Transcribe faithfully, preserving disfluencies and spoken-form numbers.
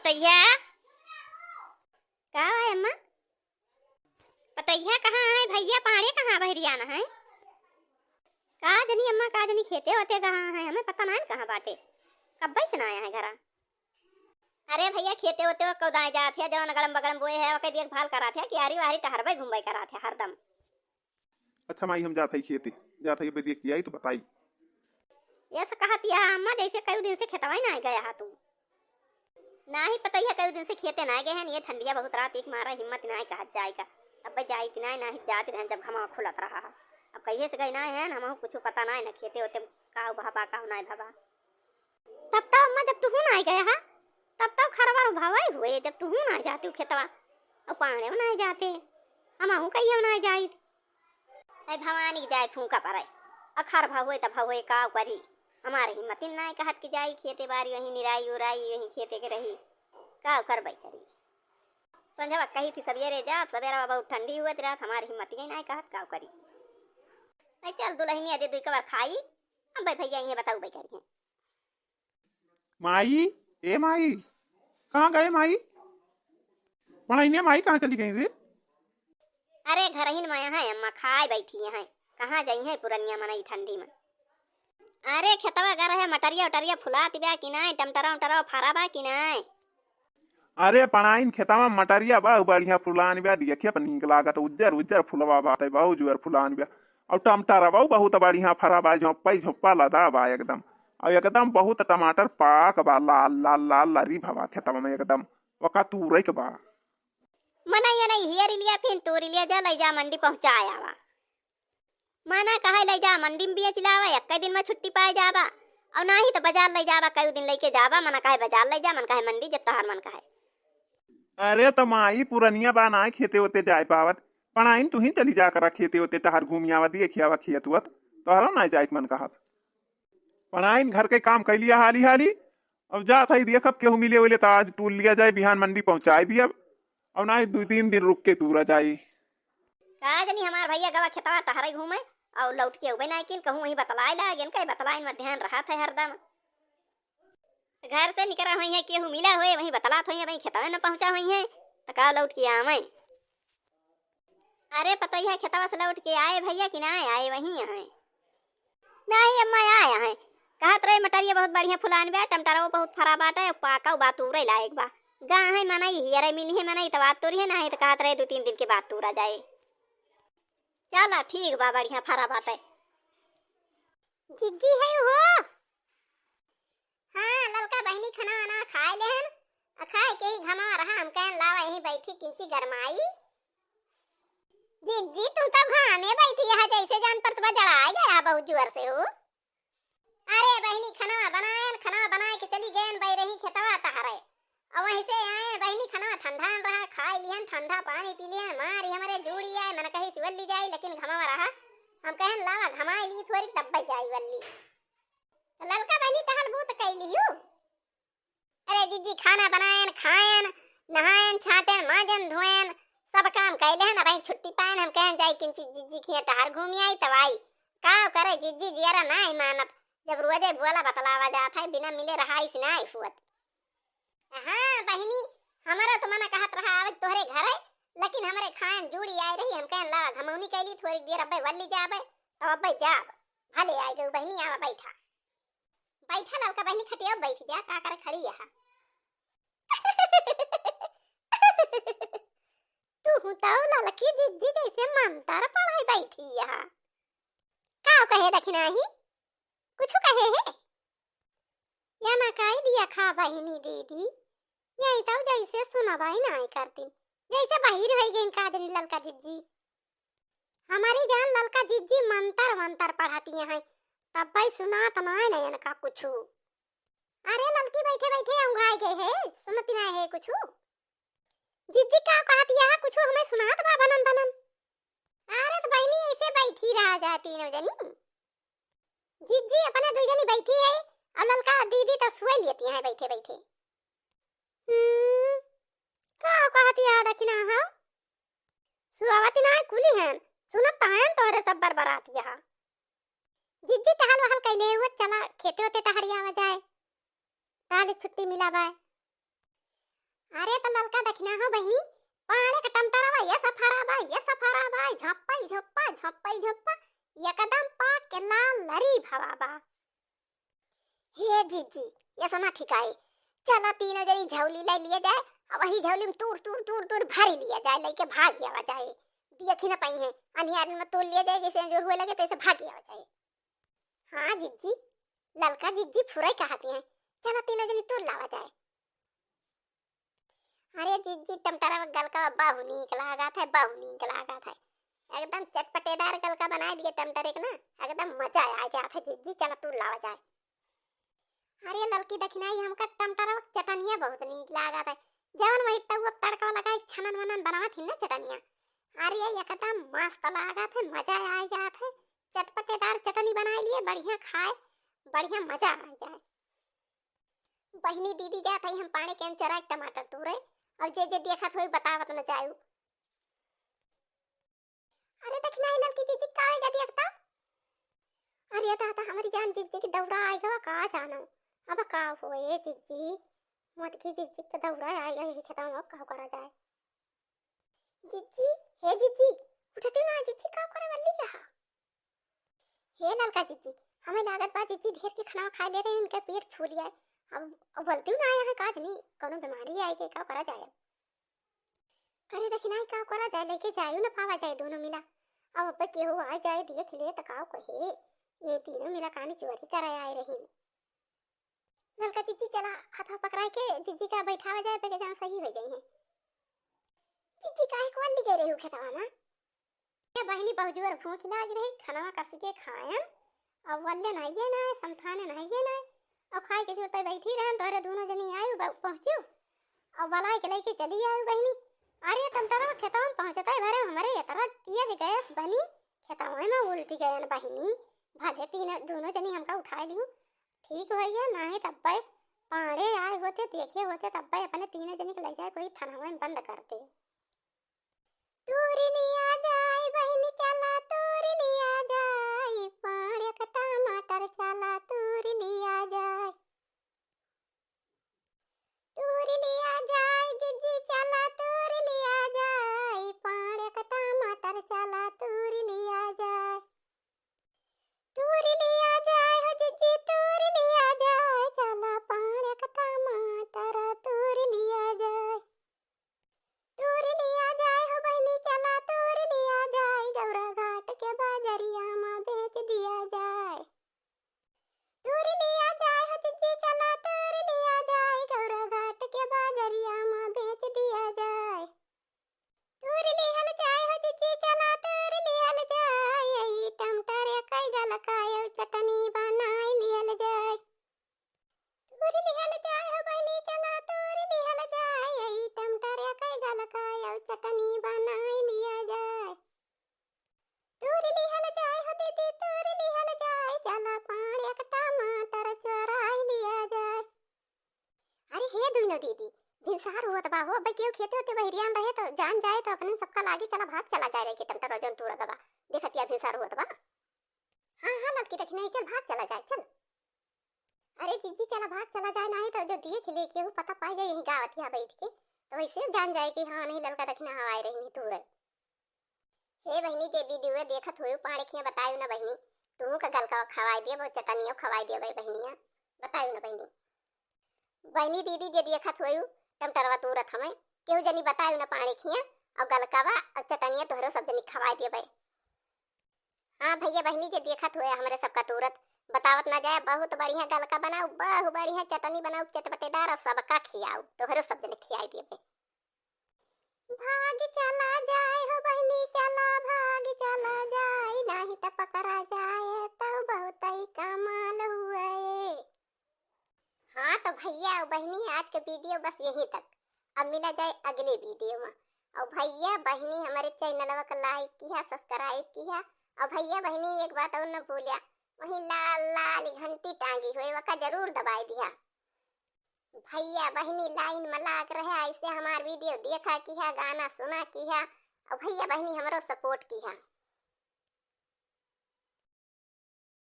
पतैया, का है अम्मा? पतैया कहाँ है? भैया पाड़े कहाँ बहरियान है? का जनी अम्मा, का जनी खेते होते कहाँ है? हमें पता नाहीं कहाँ बाटे, कब्बे से ना आया है घरा। अरे भैया, खेते होते वो कौदाए जात है, जौन अगड़म बगड़म बोए है, ओके देखभाल करात है, कियारी वारी टहरबे घूमबे करात है हरदम। अच्छा माई, हम जात हई खेते, जात हई, अबे देख के आई तो बताई। ऐसे कहत या अम्मा, जैसे कई दिन से खेतवा ही नाहीं गया हा तू। नाहीं पतैया, कई दिन से खेते नाहीं गए हैं, ये ठंडिया बहुत रहत एक मारा हिम्मत नाहीं कहत जाए का। तब जाई कि नाहीं, नाहीं जात रहन जब घमा खुलत रहा। अब कहिए से गई नाहीं है, हमहू कुछ पता नाहीं न खेते होते का भबा का नाहीं भबा। तब तो अम्मा, जब तुहू नाहीं गया हा, तब तो खरवर भवा ही हुए, जब तुहू नाहीं जाते खेतवा, और पाड़े नाहीं जाते, हमहू कहिए नाहीं जाई। ऐ भवानी के जाए फूंका पड़े, अखर भवोए त भवोए का करी, हमारे हिम्मतिन नाहीं कहत कि जाई खेते बारी, वहीं निराई उराई, वहीं खेते के रही, का करबे करी। संझवा कही थी सबेरे जाब, सबेरा बहुत ठंडी हुआ रहत, हमारे हिम्मतिन नाहीं कहत का करी। ऐ चल दुलहिनिया दे दुई कबर खाई, अब भाई भैया ये बताऊ बे करी हैं। माई, ए माई, कहाँ गए माई? पढ़ाई माई कहाँ चली गई रे? अरे घरहिन में है अम्मा, खाए बैठी है, कहाँ जाई है पुरनिया मनई ठंडी में। अरे खेतवा गर है, मटरिया उटरिया फुलात बा कि नाहीं, टमटरा उमटरा फरा बा कि नाहीं? अरे पढ़ाइन खेतवा में मटरिया बा, बढ़िया फुलान बा, देखिए पर नीक लागत, उज्जर उज्जर फुलवा बाटे, बहुत जुअर फुलान बा। और टमटरा बा, बहुत बढ़िया फरा बा, झोंपा ही झोंपा लदा बा एकदम। और एकदम बहुत टमाटर पाक बा, लाल लाल लाल लरी भवा खेतवा में एकदम, ओका तूरे के बा। मनई मनई हियर लिया, फिर तूर लिया, जा लई जा मंडी पहुँचाया बा। मना कहे लई जा मंडी में बेच लावा, एक दिन में छुट्टी पाए जाबा, और नाहीं तो बाजार लई जाबा, कई दिन लेके जाबा, मना कहे बाजार लई जा, मन कहे मंडी, जब तोहार मन कहे। अरे तो माई पुरनिया बा, नाहीं खेते ओते जाए पावत, पढ़ाइन तुहीं चली जा करा खेते ओते, टहर घूमी आवा, देखी आवा खेत उत, तोहरा नाहीं जाए के मन कहत। पढ़ाइन घर के काम कैलिया हाली हाली, अब जात हई देखब केहू मिले उले त आज तूर लिया जाए, बिहान मंडी पहुँचाए दियब, और नाहीं दुई तीन दिन रुक के तूरा जाए। का जनी हमार भैया गवा खेतवा टहरे घूमे, और लौट के उबे नाहीं किन, कहूँ वहीं बतलाए लागेन, कहीं बतलाइन में ध्यान रहत है हरदम। घर से निकरा होइहैं, केहू मिला होए, वहीं बतलात होइहैं, वहीं खेतवे न पहुँचा होइहैं, त का लौट के आवे। अरे पतोहिया खेतवा से लौट के आए भैया कि नाहीं आए, वहीं हैं? नाहीं अम्मा, आए हैं। कहत रहे मटरिया बहुत बढ़िया फुलान बा, टमटरवा बहुत फरा बाटे, पाका बा, तूरे लायक बा। गा है मनई, हियरे मिली है मनई, त बात तोरी है, नाहीं त कहत रहे दो तीन दिन के बाद तोरा जाए। चला ठीक बा, बढ़िया फरा बाटे। जिज्जी है हो? हाँ, ललका बहिनी खाना वाना खाए लेहन, आ खाए के ही घमा रहा, हम कहन लावा यहीं बैठी किंची गरमाई। जिज्जी, तू तो घामे बैठी है, जैसे जान पर तुम्हें जड़ाए गया बहुत जोर से हो। अरे बहिनी, खाना बनाएन, खाना बनाए के चली गएन, बै रही खेतवा टहरे। और वहीं से आए बहिनी, खाना ठंडा रहा, खाए लिहन, ठंडा पानी पी लिहन, मारी हमरे जूड़ी आए, मन कही सिवल ली जाई, लेकिन घमावा रहा। हम कहन लावा घमाए ली थोरी, तब जाई वल्ली। तो ललका बहिनी टहल बूत कैली हूँ। अरे जिज्जी, खाना बनाएन, खाएन, नहाएन, छाटेन, माजेन, धोएन, सब काम कैले हन। अब छुट्टी पाएन, हम कहन जाई किंची जिज्जी खिया टहर घूमी आई, तब आई। का करे जिज्जी, जियरा नाहीं मानत, जब रोजे बोला बतलावा जात है, बिना मिले रहाई से नाहीं हुअत। हाँ बहिनी, हमरा तो मना कहत रहा आवत तोहरे घरे, लेकिन हमरे खाएन जूड़ी आए रही, हम कहन लावा घमौनी कैली, थोड़ी देर अब्बे वल्ली जाबे, तब अब्बे जाब। भले आए गऊ बहिनी, आवा बैठा। बैठा ललका बहिनी, खटिया बैठ जा, का करे खड़ी यहाँ। तू तो ललकी जिज्जी जैसे मंतर पढ़ाई बैठी यहाँ। का कहे दखिनाही? कुछ कहे है? या ना काई दिया खा बहिनी दीदी, यही तो जैसे सुनवाई नाहीं करती, जैसे बहिर होइ गई का जनी ललका जिज्जी। हमारी जान ललका जिज्जी मंतर वंतर पढ़ाती हैं, तब भाई सुनात नाहीं न इनका कुछ। अरे ललकी बैठे बैठे औंघाए गए है, सुनत नाहीं है कुछ। जिज्जी का कहत यहाँ कुछ हमें सुनात बा भनन भनन। अरे तो बहिनी ऐसे बैठी रहा जाए तीनों जनी। जिज्जी अपने दुई जनी बैठी है और ललका दीदी तो सोए लेती हैं बैठे बैठे। हम्म, का कहत यहाँ दखिना हो? सुआवत ना कुली हन, सुनत तो हन तोहरे सब बरबरात यहाँ। जिज्जी टहल वहल कैले हुए, चला खेते होते टहरियावा जाए, टहल छुट्टी मिला बाय। अरे त ललका दखिना हो बहिनी, पाड़े क टमटरवा ये सफारा बा, ये सफारा बा, झप्पा ही झप्पा, झप्पा ही झप्पा, एकदम पाक के लाल लरी भवा बा। हे जिज्जी, ये सुना ठिकाए, चला तीनों जनी झौली लै लिया जाए, अउ वही झौली में तूर, तूर, तूर, तूर भरी लिया जाए, लइके भाग आवा जाए। देखी न पइहैं, अन्हियार में तूर लिया जाए, जैसे अंजोर हुए लगे, तैसे भाग आवा जाए। हाँ जिज्जी, ललका जिज्जी फुरई कहती हैं, चला तीनों जनी तूर लावा जाए। अरे जिज्जी, टमटरवा गलका बहु नीक लागत है, बहु नीक लागत है। एकदम चटपटेदार गलका बनाए दिए टमटर एक ना, एकदम मजा आ जात है जिज्जी, चला तूर लावा जाए। अरे ललकी दखिनाई, हमका टमटरवा क चटनिया बहुत नीक लागत है, जवन वही तउआ प तड़का लगाई छनन वनन बनावत ही ना चटनिया। अरे एकदम मस्त लागत है, मजा आ जात है। चटपटेदार चटनी बनाए लिए, बढ़िया खाए, बढ़िया मजा आ जाए। बहिनी दीदी जात हई हम पाड़े के चोराई टमाटर तूरे, अउ जे जे देखत होई बतावत न जायू। अरे दखिनाई ललकी दीदी, का होइगा देखता? अरे दादा, हमरी जान जिज्जी के दौरा आइगा, का जानो अब का होए जिज्जी, मोटकी जिज्जी के दौरा आइगा, यही खेतवा में का करा जाए। जिज्जी, हे जिज्जी, उठती ना जिज्जी, का करे वाली यहाँ? हे ललका जिज्जी, हमें लागत बा जिज्जी ढेर के खाना खाए ले रहे, इनका पेट फूल आए। अब, अब बोलती ना आया है का जनी, कोनो बीमारी आई के का करा जाए? करे दखिनाई का करा जाए, लइके जायू न पावा जाए दोनों मिला। अब अब्बे केहू आ जाए देख ले त का कहे, ये तीनों मिला कानी चोरी करे आए रही। ललका जिज्जी चला हाथ पकड़ाए के जिज्जी का बैठावा जाए, पे के जहाँ सही हो जाए हैं। जिज्जी काहे को अल्ली गए रही खेतवा में? ए बहिनी, बहुत जोर भूख लाग रही, खाना कस के खायन, अउ वल्ले नहाइए ना, समथाने नहाइए ना, अउ खाए के जोर तय बैठी रहन, तोहरे दोनों जनी आयु ब-, पहुँचू, अउ बलाए के लइके चली आयु बहिनी। अरे टमटरवा खेतवा में पहुँचते भरे हमरे इतना तेज गैस बनी, खेतवा में उल्टी गयन बहिनी, भले तीन दोनों जनी हमका उठाए लिहू, ठीक हो गया, नाही तब्बे पाड़े आए होते, देखे होते, तब्बे अपने तीनों जनी के ले जाए कोई थाना में बंद करते। तूरी लिया जाए बहिनी चला, तूरी लिया जाए, पाड़े क टमाटर चला, तूरी लिया जाए। तूरी लिया जाए जिज्जी चला, तूरी लिया जाए, पाड़े क टमाटर चला, तूरी लिया जाए। तूरी लिया जाए हो जिज्जी, तूरी लिया जाए, चला पाड़े क टमाटर तूरी लिया जाए। तूरी लिया जाए हो बहिनी, चला तूरी लिया जाए, गौरा घाट के बाजरिया मा बेच दिया जाए। तूरी लिया जाए हो जिज्जी, चला तूरी लिया जाए, गौरा घाट के बाजरिया मा बेच दिया जाए। तूरी लिहल जाए हो जिज्जी, चला तूरी लिहल जाए, यही टमाटर कई गलका अउ चटनी बनाई लिहल जाए। तूरी लिहल जाए हो बहिनी, चला तूरी लिहल जाए, यही टमाटर कई गलका अउ चटनी बनाई लिया जाए। तूरी लिहल जाए हो दीदी, तूरी लिहल जाए, चला पाड़े क टमाटर चोराई लिया जाए। अरे हे दुइनो दीदी, भिनसार होत बा हो, अब्बे केहू खेते होते बहिरियान रहे तो जान जाए तो अपने सबका लागी, चला भाग चला जाए लेके टमाटर जौन तूरा गबा, देखतिया भिनसार होत बा। हाँ हाँ ललकी दखिनाई, चल भाग चला जाए, चल। अरे जीजी चला भाग चला जाए, नाही तो जो देख ले केहू पता पाई जाए यही गावत यहाँ बैठ के, तो वैसे जान जाए कि हाँ नहीं ललका दखिना हवाए रही नहीं तूरे। हे बहिनी, जे वीडियो देखत होयू, पाड़े खिया बतायू ना बहिनी, तुहू का गलका खवाई दिया, बहुत चटनियो खवाई दिया भाई बहिनिया, बतायू ना बहिनी। बहिनी दीदी जे देखत होयू, टमटरवा तूरत हमें, केहू जनी बतायू ना पाड़े खिया, और गलकावा और चटनिया तोहरो सब जनी खवाई दिया भाई। हाँ भैया बहिनी जे देखत होए हमरे सबका तूरत, बतावत ना जाए, बहुत बढ़िया गलका बनाऊ, बहुत बढ़िया चटनी बनाऊ, चटपटेदार, और सबका खियाऊ, तोहरो सब जनी खियाई दिया भाई। भाग चला जाए हो बहिनी, चला भाग चला जाए, नाही त पकड़ा जाए, तो बहुत ही कमाल हुए। हाँ तो भैया और बहिनी, आज के वीडियो बस यहीं तक। अब मिला जाए अगले वीडियो में। और भैया बहिनी हमारे चैनलवा का लाइक किया, सब्सक्राइब किया। और भैया बहिनी एक बात और न भूलिया, वहीं लाल लाल घंटी टांगी हुए वका जरूर दबाई दिया। भैया बहिनी लाइन में लाग रहे, ऐसे हमार वीडियो देखा किया, गाना सुना किया, और भैया बहिनी हमरो सपोर्ट किया।